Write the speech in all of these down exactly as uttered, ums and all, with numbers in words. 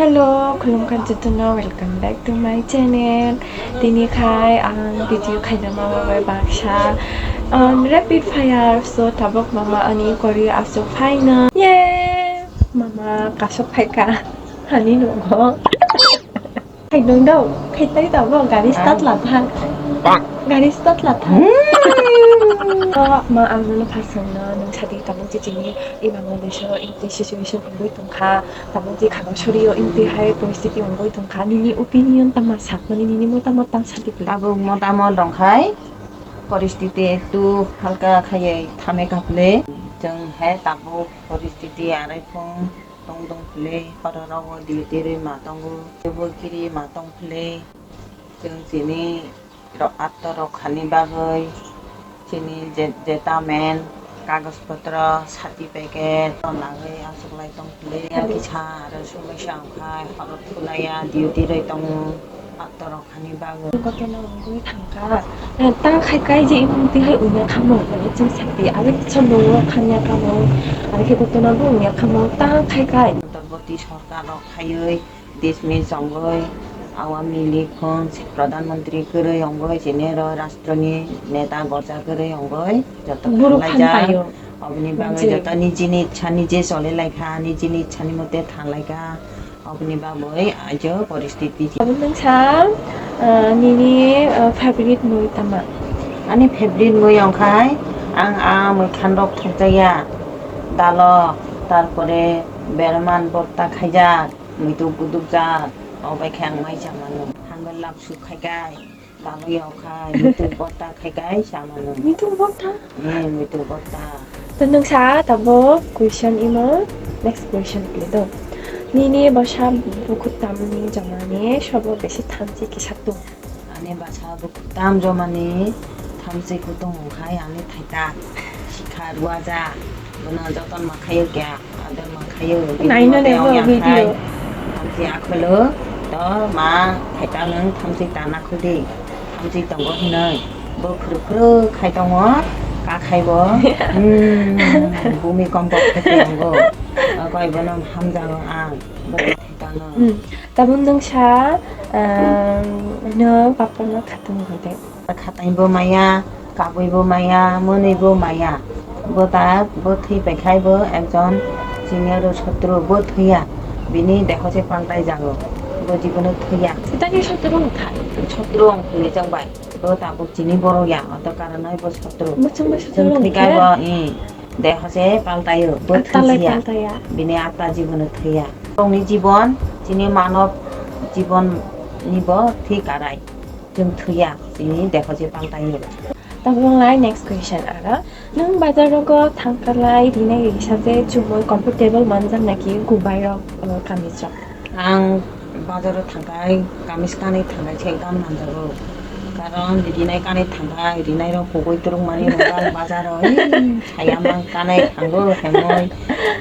Hello, khulumkha jotono, welcome back to my channel. Tini khai ang video khaina mama bai baksa, um, rapid fire, so tabuk mama ani kori asuk phaina. Yay! Mama kasuk phaika ani nogo. Khaidong dao, khaitai tabuk gari start la tha. Gari start la tha. Ma ang nono phasang no, nung sadi tabuk je chini i Bangladesh o, i situation wngwi tongkha. Tabuk je khana suri o imtwi hai poristiti wngwi tongkha. Nini opinion tama sakmani, nini motamot tang sadi pwlwi. Tabuk motamot dongkhai poristiti ektu halka khaiwi thame kaple. Chwng hai tabuk poristiti arai phung tong tong pwlwi, oro rogo duty rwi ma tongo, teibo kiri ma tong pwlwi. Chwng chini ro-, atto rok khani bagwi chini je-, jeta men kagoj potro, certificate rok nangwi achuklai tong phili. Kisa aro somosya wngkha, horo thulaiya, duty rwi tongo atto rok khani bagwi. Gotona wngwi thangkha. Eh, ta khai kai je imung tihai unya khamung, mane chwng sakti aro kisa nungo khamya khamung, aro khe gotona bo wngya khamung, ta khai kai. Antorboti sorkar rok khaiwi dismiss wngwi, Awami League hwn Pradhan Mantri kwrwi wngwi, chini oro rashtroni neta gorja kwrwi wngwi, joto Borok khanlaijak. Khan paio. Oboni bagwi je joto nijini ichha nije choli laikha, nijini ichhani mote thang laikha. Oboni bagwi ajo poristiti. Abo nungsa, ah, nini, ah, favorite mui tama? Ani favorite mui wngkhai ang a mui khan rok thokjaya, dalo, tarpore berman botta khaijak. Muitu buduk jak, o bai khe ang mai cha mano. Hangwi lak suk khai kai, dalwi o khai, muitu botta khai kai cha mano. Muitu botta? Eh, muitu botta. To nwng sa tabuk question imo, next question kle do. Nini bwsa bukhuk tamni jomani sobo besi thamchi kisa tung? Ani bwsa bukhuk tam jomani thamchi kutung wngkhai ani thaita sikha ruaja. Bono joton ma khaio kya, ador ma khaio. Naino video de bo ongya video. Khai. Thamchi akholo to ma thaita nwng thamchi tana khudi. Thamchi tongo hinoi. Bo phuru phuru khai tongo. Ka khai bo. Hmm, bumi kompo khai tongo. Koi bono hamjago ang. Bo thaita no. Hmm. Tabuk nwng sa, ah, nwng papa no khatung rw de. Khatai bo maya, kabui bo maya, mwnwi bo maya. Bo ta, bo thwi pai khai bo ekjon chini oro sotro, bo thwiya. Bini deho se paltai jago. Bo jibono thwiya. Sitani sotro wngkha. Sotro wng phunui chang bai. Bo tabuk chini borok ya, oto karonoi bo sotro. Bo chwng bai sotro wng thwi khai bo, eh. Deho se paltaio, bo thwiya. Bini atta jibono thwiya. Borokni jibon, chini manob jibon ni bo thwi karai. Chwng thwiya, chini deho se paltaio. Tabuk lai next question aro. Nwng bazar rogo thangkalai rinai risa je chumui comfortable manjak naki gubai rok, uh, kamis rok? Ang bazaro thangkai kamis kanwi thangkai se gam manjago. Karon rinai kanwi thangkai, rinai rok kugui turuk mani rok bazaro, ei, saya mang kanai thango hemoi.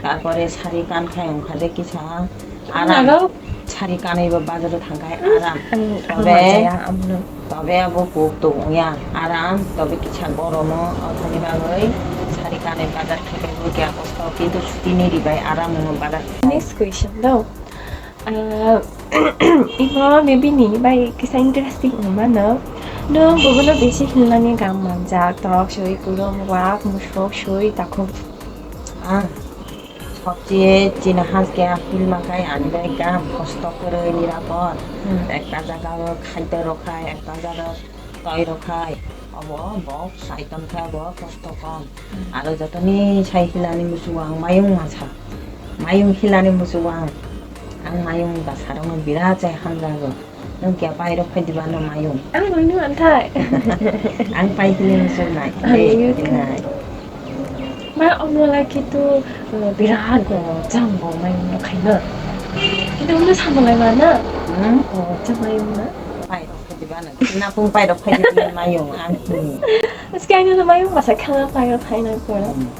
Tarpore sari kankhai wngkha de kisa. Aram. Nago? Sari kanwi bo bazaro thangkai aram. Ang, ang tobe, manjaya, amono. Tobe abo kuk tung ya aram, tobe kisa goromo, othani bagwi sari kanwi bazar thangkai bo kya kosto, kintu sutini ribai aram wngno bazar. Next question do. Ah, imo maybe nini bai kisa interesting wngmano. Nwng bubuno bisi hinlani gam manjak, tok sui, kurum, wak, musuk sui, takhuk. Ah. Sobse chini haste hil mankhai ani bai gam kosto kwrwi nirapor. Hmm. Ekta jaga o khaito rok khai, ekta jaga o toi rok khai. Obo bo sai tong khe bo kosto kom. Hmm. Aro jotoni sai hilani muchung ang mayung masa. Mayung hilani muchung ang. Ang mayung bwsarokno birat se hamjago. Nwng khe pairok phai diba no mayung? Ang nungni manthai. Ang pai hini muchungnai. Ang nungni manthai. Ma omno lai kitu, uh, birat go chang go mayung no khaina. Kitu omno samalai mana? Hmm? Oh, chang mayung na? Pairok phai diba no? Napung pairok phai diba mayung ang hini. Aske ang no mayung basa khana pairok phai na ko. Hmm.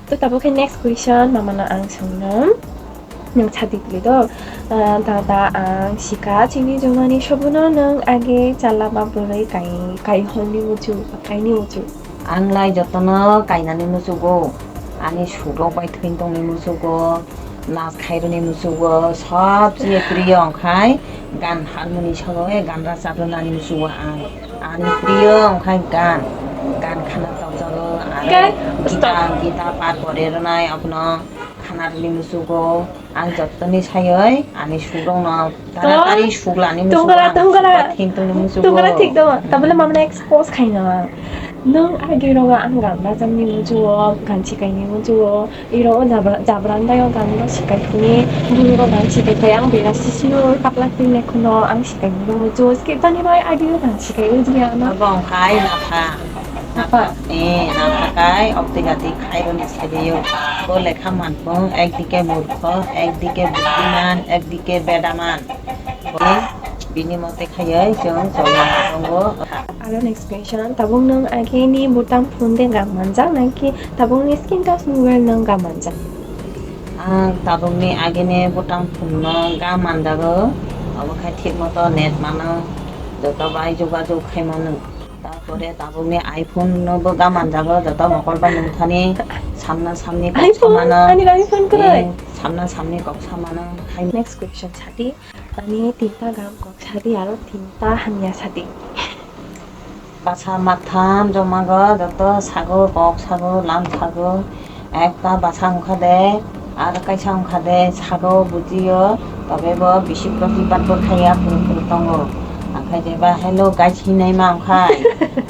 To tabuk khe next question, mamano ang songno. Nwng sadi pili do, ah, dada ang sika chini jumani sobono nwng age chala ba bwrwi kai, kai honni muchu, kaini muchu. Ang lai jotono kainani muchugo. Ani sukrok bai thwini tongni muchugo, nas khairokni muchugo, sob chini priyo wngkhai gan harmoni sago, e gan rajab rwnani muchugo ang. Ani priyo wngkhai gan, gan khana tokjago, aro Gan, gita, stop. Gita pat pore rwnai abono khana rwni muchugo. Ang jottoni sayoi ani sukrokno taratari suklani muchugo, tongkora, ang tongkora. Sukha thwng tongni muchugo. Tongkora thik dong. Tabole mamano expose khaino ang. Nwng agi rogo ang gan rajabni muchugo, gan sikaini muchugo. Iro o jabra-, jabra andai o gan no sikai phini, bini o gan sikai phai ang bera sisino kapla phini kheno ang sikai muchugo. Skip tani bai agi o gan sikai o jia ano. Abo wngkhai napha. Napha? Eh, napha kai, opti gati khairokni sede o. Bo lekha manpung, ekdike murkho, ekdike buddhiman, ekdike bedaman. Bo bini mote khaioi chwng choli tongo. Aro next question, tabuk nwng agini butang phone de gam manjak naki tabukni screen touch mobile nwng gam manjak? Ang tabukni agini butang phone no gam manjago, obo khai thik moto net mano, joto bai jogajog khai mano. Tarpore tabukni iPhone no bo gam manjago, joto mokol bai nungthani samna samni kok iPhone, samano. Ani iPhone kwrwi. Eh, samna samni kok samano. Hai next question sadi, tani tinta gam kok sadi aro tinta hamya sadi. Basa matham jomago, joto sago, kok sago, lam sago. Ekta basa wngkha de, aro kaisa wngkha de, sago bujiyo, tobe bo bisi protibad bo khaiya, phuru phuru tongo. Angkhe jeba hello guys hinwi ma wngkhai,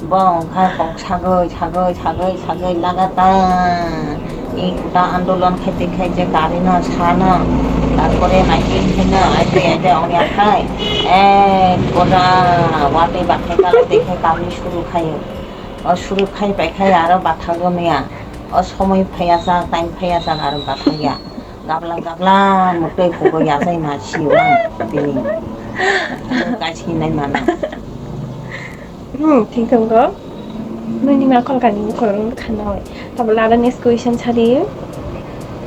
bo wngkha kok sagoi, sagoi, sagoi, sagoi lagatar. I kuta andolon khaite khaite gari no sano, tarpore maiking khaino, aite aite ongya khai, ek goda watwi bathai kala tei khai kami suru khaio. O suru khai pai khai aro bathago miya. O somoi phaiya sa, time phaiya sa aro bathaiya. Gabla gabla muktwi kugo yachai ma sio ang bini. Kaisi hinai mana. Hmm, thik tongo. Nini ma kholkani bukhorok wngkha noi. Tabuk lada next question sadi.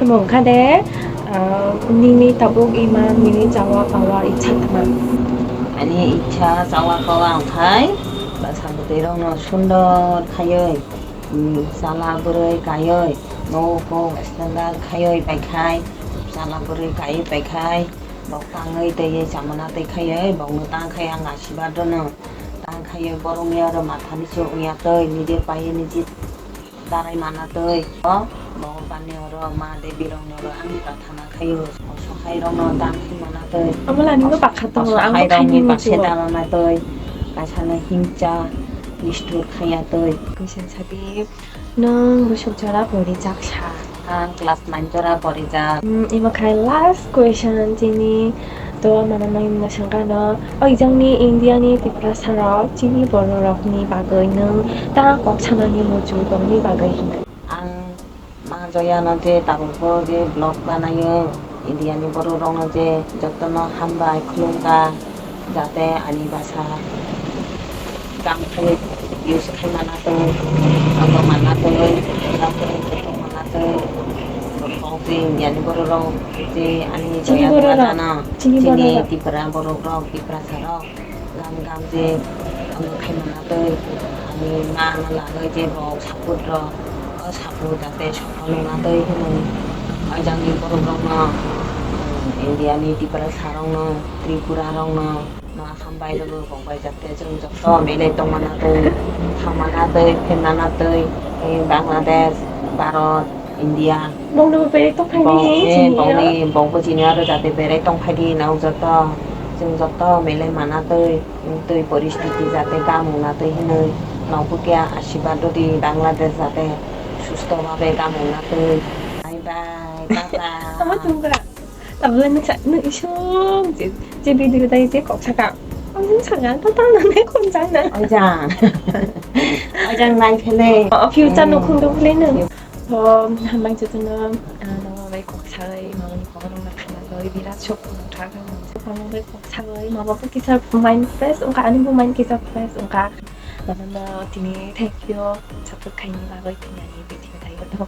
Omo wngkha de, ah, nini tabuk ima nini chawa pawa icha tma? Ani icha chawa pawa wngkhai bwsa bwtwi rokno sundor khaioi, mm, chala bwrwi kaioi, nogo standard khaioi paikhai, chala bwrwi kaioi paikhai, bok tangwi twiwi chamana twi khaioi, bokno tang khai ang asibad rwno. Tang khai borokni oro mathani se wngya twi, nijor pai niji darai mana twi. O Bhagwan ni oro, ma devi rokni oro ang prathana khaio. Osohai rokno dan khai mana twi. Amo lani no bakha tongo, ang bo khaini muchungo. Osohai rokni bakse da mana twi. Kaisa no himcha, mistur khaiya twi. Question sadi. Nwng bwswk jora porijak sa? Ang class nine jora porijak. Hmm, imo khai last question chini. To mano nai mano sangkano. O ijangni India ni Tiprasa rok chini borok rokni bagwi nwng ta kok sanani muchung tongni bagwi hinwi. Ang ma joyano je tabukbo je vlog banaio. India ni borok rokno je jotono hambai khulumkha, jate ani bwsa kam khai use khai mana twi, abo mana twi, abo joto mana twi. Kok je India ni borok rok je ani chini joya borok rok, dwajana, chini chini borok rok. Tipra borok rok, Tiprasa rok. Gam gam je ano khai mana twi, ani ma no lagwi je bo support rok, o support jate sopha nungna twi hinwi, o jang ni borok rok no, um, India ni Tiprasa rok no, Tripura rok no, no hambai rwgo kok bai jate chwng joto belai tong mana twi, thang mana twi, phen mana twi, eh, Bangladesh, Bharat, India. Bongni bo berai tong phaidi, bong, eh, chini bongni, bongbo chini aro jate berai tong phaidi, nang joto, chwng joto belai mana twi, twi poristiti jate gam wngna twi hinwi, nokbo khe asibad rwdi, Bangladesh jate susto bhabe gam wngna twi. Bye bye, tata. Tamo chwng bwra. Tabole nwng sa, nwng isuk je, je video dai je kok saka. Ang saka, tata nang ne kon jang na. Ojang. Ojang nai phele. O future no khung do phele nwng. To, hambai jotono, ah, nogo bai kok sawi, mamani kok rok no khana goi, birat sok no thang kha, mamani kok rok bai kok sawi, mama bo kisa mind fresh wngkha, ani bo mind kisa fresh wngkha. Nono tini thank you, support khaini bagwi tini ani video thaio to.